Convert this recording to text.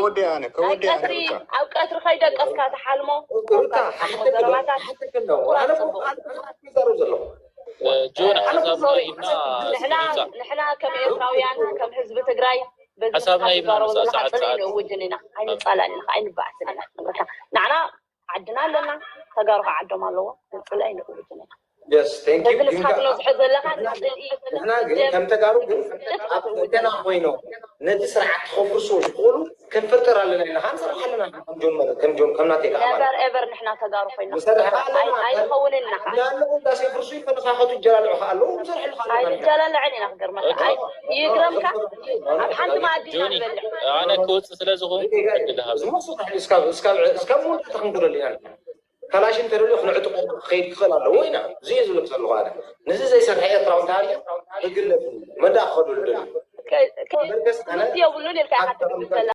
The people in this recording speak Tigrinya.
ከወዲ ኣነ ከወዲ ኣነ ቀትሪ ኣብ ቀትሪ ከይደቀስካ ትሓልሞ። ሩታ ሓተክሎ ሓተክሎ ኣነ ኣነ ክዛረብ ዘለኹ። ጆን ሓሳብና ሂብና ንሕና ንሕና ከም ኤርትራውያን ከም ህዝቢ ትግራይ በዚ ሓሳብና ሂብና ንዛረበሉ ንሳ ሰዓት ሰዓት ንእውጅን ኢና። ኣይንጻላን ኢና፣ ኣይንበኣስን ኢና። ንዓና ዓድና ኣለና፣ ተጋሩ ከዓ ዓዶም ኣለዎ። ንጽልኢ ንእውጅን ኢና። Yes, thank you. በዚ ንስኻ ትነዝሖ ዘለኻ ንጽልኢ ንሕና ግን ከም ተጋሩ ግን ኣብ ገና ኮይኖም ነቲ ስርዓት ክፍርሱ ዝኽእሉ ክንፈጥር ኣለና ኢና። ክንሰርሕ ኣለና። ከም ጆን መረ ከም ጆን ከም ናቴ ከዓ ማለት ነበር ኤቨር ንሕና ተጋሩ ኮይና ንሰርሕ ኣለና። ኣይንኸውንን ኢና ከዓ እናለዉ እንዳስ የፍርሱ ይፈነኻኸቱ ይጀላለዑ ከዓ ኣለዉ። ንሰርሕ ኣለና። ኣይንጀላለዕን ኢና ክገርመካ። ኣይ ይግረምካ ኣብ ሓንቲ መኣዲ ኢና ጆኒ ንበልዕ። ኣነ ክወፅእ ስለ ዝኾንኩ ዕድል ሃብ ዝመሱ እስካብ እስካብ እስካብ መወዳእታ ክንክደሉ ኢና። ካላሽን ተደልዩ ክነዕጥቆ ክኸይድ ክኽእል ኣለዎ ኢና። እዚ እየ ዝብል ዘለኹ ኣነ። ነዚ ዘይሰርሐ ኤርትራዊ እንተሃልዩ ክግለፍ እዩ። መዳ ክኸዱ ልደልዩ ክምርቲ የብሉን ኢልካ ኢኻ ትብል ዘላ።